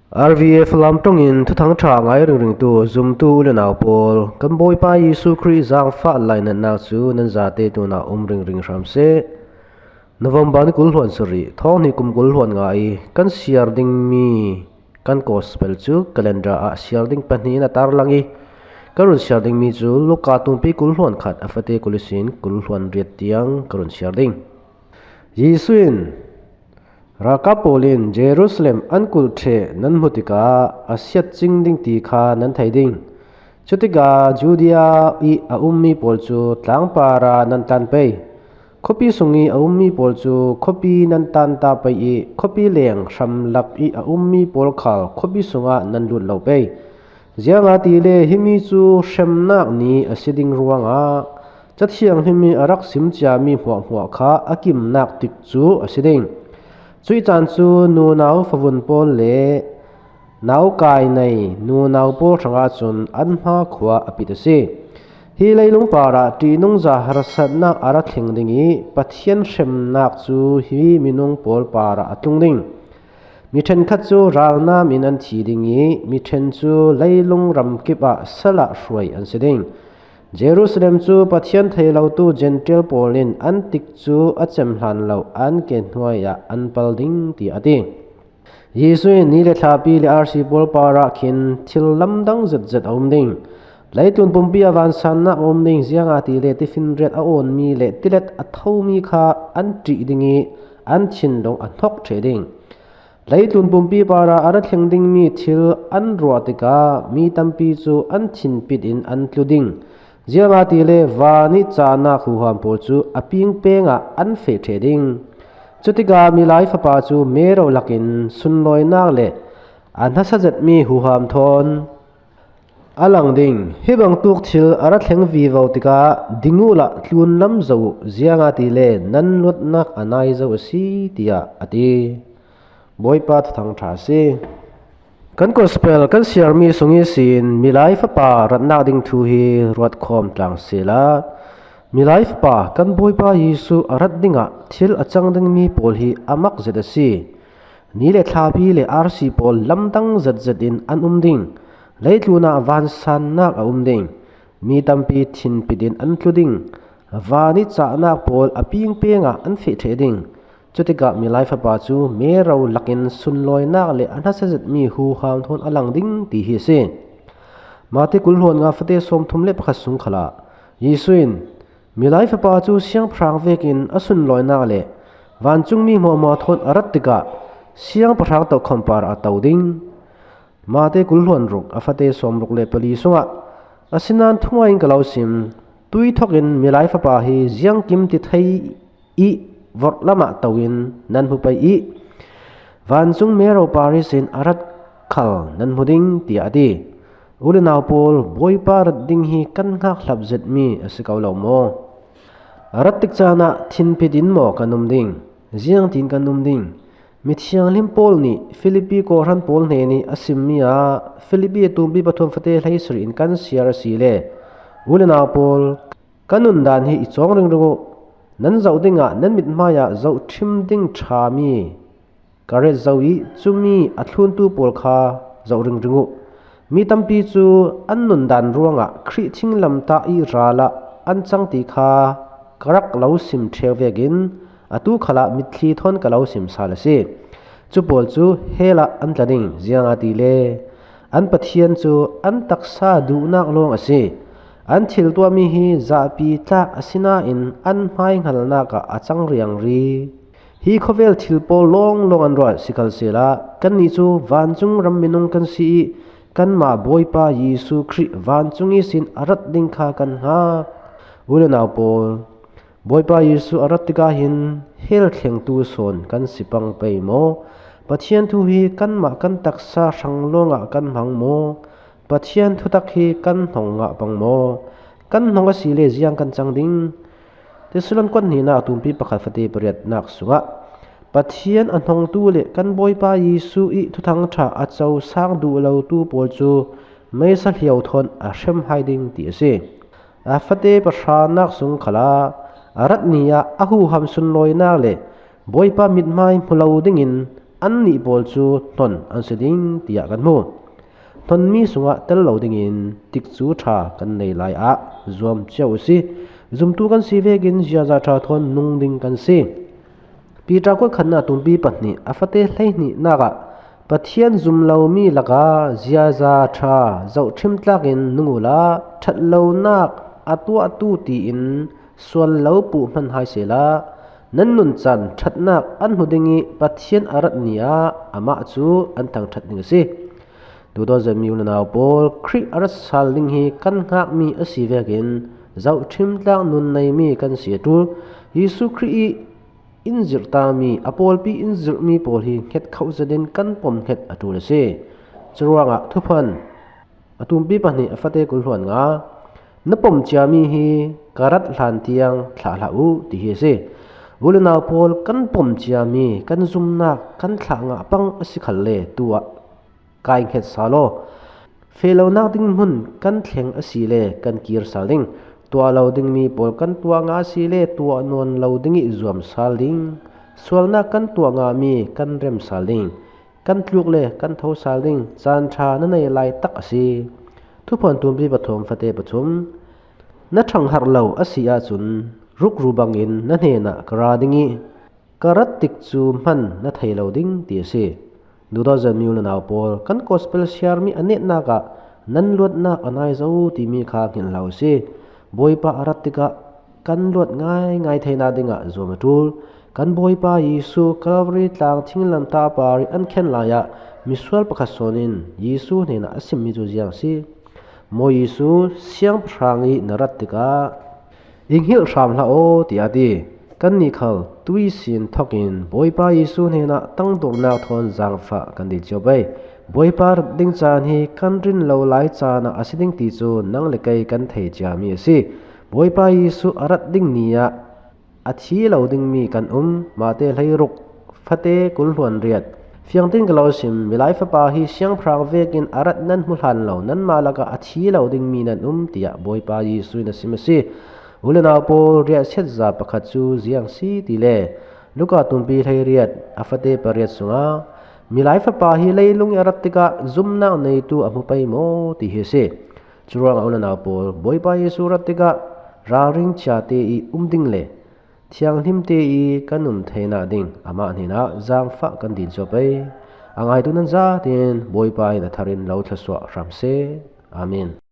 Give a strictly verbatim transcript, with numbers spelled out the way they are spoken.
R V F lam ṭawngin thuthang ṭha ngai ringringtu zumtu u le nau pawl, kan Bawipa Jesu Khrih zangfah lainatnak cu nan zate tlunah um ringring hram seh. November ni kul hluan sarih, thawng hnih kum kul hluan nga i kan siar dingmi kan gospel cu calendar ah siar ding pahnih in a tarlang i, kan run siar dingmi cu Luka tumpi kul hluan khat a fate kul ihsin kul hluan riat tiang ka run siar ding. Jesuh in, "Ralkap pawl in Jerusalem an kulh ṭheh nan hmuh tikah a siat cing ding ti kha nan thei ding. Cutikah Judea i a ummi pawl cu tlangpar ah nan tlan pei. Khuapi sung i a ummi pawl cu khuapi nan tan ta pei i khuapi leng hram lak i a ummi pawl khal khuapi sungah nan lut lo pei. Ziangahtile himi cu hremnak ni a si ding ruangah Cathiang Hlim i a rak sim ciami hmuahhmuah kha a kimnak tik cu a si ding. Cuih caan cu nunau favun pawl le naukai nei nunau pawl hrangah cun an hmakhua a pit a si. Hi leilung parah ṭihnungza harsatnak a ra thleng ding i Pathian hremnak cu hi minung pawl parah a tlung ding. Mi ṭhenkhat cu ralnam in an thi ding i mi ṭhen cu leilung ramkip ah sal ah hruai an si ding. Jerusalem cu Pathian thei lotu Jentail pawl in an tik cu a cem hlan lo an ke hnuai ah an pal ding," tiah a ti. Jesuh in, "Ni le thlapi le arsi pawl parah khin thil lamdang zetzet a um ding. Leitlun pumpi ah vansannak a um ding, ziangahtile tifinriat a awnmi le tilet a thomi kha an ṭih ding i an thinlung a hnok ṭheh ding. Leitlun pumpi parah a ra thleng dingmi thil an ruah tikah mi tampi cu an thinpit in an tlu ding. Ziangahtile van i cahnak huham pawl cu a pingpeng ah an feh ṭheh ding. Cutikah Milai Fapa cu mero lakin sunlawinak le a hnasa zetmi huham thawn a lang ding. Hi bangtuk thil a ra thleng vivo tikah ding uhla tlunlam zo uh, ziangahtile nan luatnak a nai zo a si," tiah a ti. Bawipa thuthang ṭha a si. Kan gospel kan siarmi sung ihsin Milai Fapa ratnak ding thu hi ruatkhawm tlang sehla, Milai Fapa kan Bawipa Jesuh a rat dingah thil a cang dingmi pawl hi a mak zet a si. Ni le thlapi le arsi pawl lamdang zetzet in an um ding. Leitlun ah vansannak a um ding. Mi tampi thinpit in an tlu ding. Van i cahnak pawl a pingpeng ah an feh ṭheh ding. Cutikah Milai Fapa cu mero lakin sunlawinak le a hnasa zetmi huham thawn a lang ding ti hi a si. Mate kul hluan nga fate sawmthum le pakhat sung khalah Jesuh in, "Milai Fapa cu siangpahrang vekin a sunlawinak le vancungmi hmuahhmuah thawn a rat tikah siangpahrang tokham parah a to ding." Mate kul hluan ruk a fate sawmruk le pali sungah, "Asinain thungai in ka lo sim, tui thokin Milai Fapa hi ziangkim ti thei i vorhlam ah to in nan hmu pei i vancung mero par ihsin a rat khal nan hmu ding," tiah a ti. U le nau pawl, Bawipa rat ding hi kan hngak hlap zetmi a si ko lo maw? A rat tik caan ah thinpit in maw kan um ding? Ziangtin kan um ding? Mithianghlim Paul nih Filipi kawhhran pawl hnen i a simmi ah Filipi tumpi pathum fate hleisarih in kan siar a si le, u le nau pawl, ka nundan hi i cawng ringring uh. Nan zoh dingah nan mithmai ah zohṭhim ding ṭhami ka ret zo i cumi a thluntu pawl kha zoh ringring uh. Mi tampi cu an nundan ruangah Khrih thinglamtah i ral ah an cang ti kha ka rak lo sim ṭheu vekin atu khalah mitthli thawn ka lo sim sal a si. Cu pawl cu hell ah an tla ding, ziangahtile an Pathian cu an taksa duhnak lawng a si. An thil tuahmi hi zahpi tlak a si nain an hmaihngalnak ah a cang riangri. Hi khawvel thil pawl lawnglawng an ruah sikhalsehla, kannih cu vancung ram minung kan si i kanmah Bawipa Jesuh Khrih vancung ihsin a rat ding kha kan hngak. U le nau pawl, Bawipa Jesuh a rat tikah hin hell thlengtu sawn kan si pang pei maw? Pathian thu hi kanmah kan taksa hrang lawngah kan hmang maw? Pathian thutak hi kan hnong ngah pang maw? Kan hnong a si le ziang kan cang ding? Thessalon kuat hnihnak tumpi pakhat fate pariatnak sungah Pathian a hnongtu le kan Bawipa Jesuh i thuthang ṭha a cosang duh lotu pawl cu meisa hlio thawn a hrem hai ding ti a si. A fate pahranak sung khalah a rat ni ah a huham sunlawinak le Bawipa mithmai hmu lo dingin annih pawl cu hnon an si ding tiah kan hmu. Hnonmi sungah tel lo dingin tikcu ṭha kan nei lai ah zuam cio uhsi. Zumtu kan si vekin ziaza ṭha thawn nung ding kan si. Piter kuat khatnak tumpi pahnih a fate hleihnihnak ah Pathian zum lomi lakah ziaza ṭha zohṭhim tlakin nung uhla, ṭhat lonak a tuahtu tiin sual lo puh hman hai sehla, nan nuncan ṭhatnak an hmu ding ih Pathian a rat ni ah amah cu an thangṭhat ding a si. Duhdawt zetmi u le nau pawl, Khrih a rat sal ding hi kan hngakmi a si vekin zohṭhim tlak nun neimi kan si a ṭul. Jesuh Khrih ih in zirh tami, a pawlpi in zirhmi pawl hi hnget khoh zetin kan pom hnget a ṭul a si. Curuangah thuphan a tumpi pahnih a fate kul hluan nga, na pom ciami hi ka rat hlan tiang thlah hlah uh, ti hi a si. U le nau pawl, kan pom ciami kan zumnak kan thlah ngah pang a si khalle tu ah kai hnget sal aw. Feh lonak ding hmun kan thleng a si le kan kir sal ding. Tuah lo dingmi pawl kan tuah ngah a si le tuah nawn lo ding ih zuam sal ding. Sualnak kan tuah ngahmi kan rem sal ding. Kan tluk le kan tho sal ding. Caan ṭha na nei lai tak a si. Thuphan tumpi pathum fate pathum. Na ṭhangharh lo a si ahcun rukru bangin na hnenah ka ra ding ih ka rat tikcu hman na thei lo ding, ti a si. Duhdawt zetmi u le nau pawl, kan gospel siarmi a netnak ah nan luatnak a nai zo timi kha hngilh hlah uhsi. Bawipa a rat tikah kan luat ngaingai theinak dingah zuam a ṭul. Kan Bawipa Jesuh Calvary tlang thinglamtah par ih an khen lai ah misual pakhat sawn in Jesuh hnenah a simmi cu ziang a si? Maw Jesuh, siangpahrang ih na rat tikah, "I hngilh hram hlah aw," tiah a ti. Kannih khal tui sin thokin Bawipa Jesuh hnenah tangdornak thawn zaangfah kan dil cio pei. Bawipa rat ding caan hi kan rin lo lai caan ah a si ding ti cu nang le kei kan thei ciami a si. Bawipa Jesuh a rat ding ni ah a thi lo dingmi kan um. Mate hleiruk, fate kul hluan riat. Fiangtin ka lo sim, Milai Fapa hi siangpahrang vekin a rat nan hmu hlan lo, nanmah lakah a thi lo dingmi nan um, tiah Bawipa Jesuh in a sim a si. U le nau pawl, riahsiatza pakhat cu ziang si ti le Luka tumpi hleiriat a fate pariat sungah, Milai Fapa hi leilung ih a rat tikah zumnak neitu a hmu pei maw, ti hi a si. Curuangah u le nau pawl, Bawipa Jesuh rat tikah ralring ciate ih um ding le thianghlimte ih kan um theinak ding amah hnenah zaangfah kan dil cio pei. A ngaitu nan zatin Bawipa in a thar in lo thlawsuah hram seh. Amen.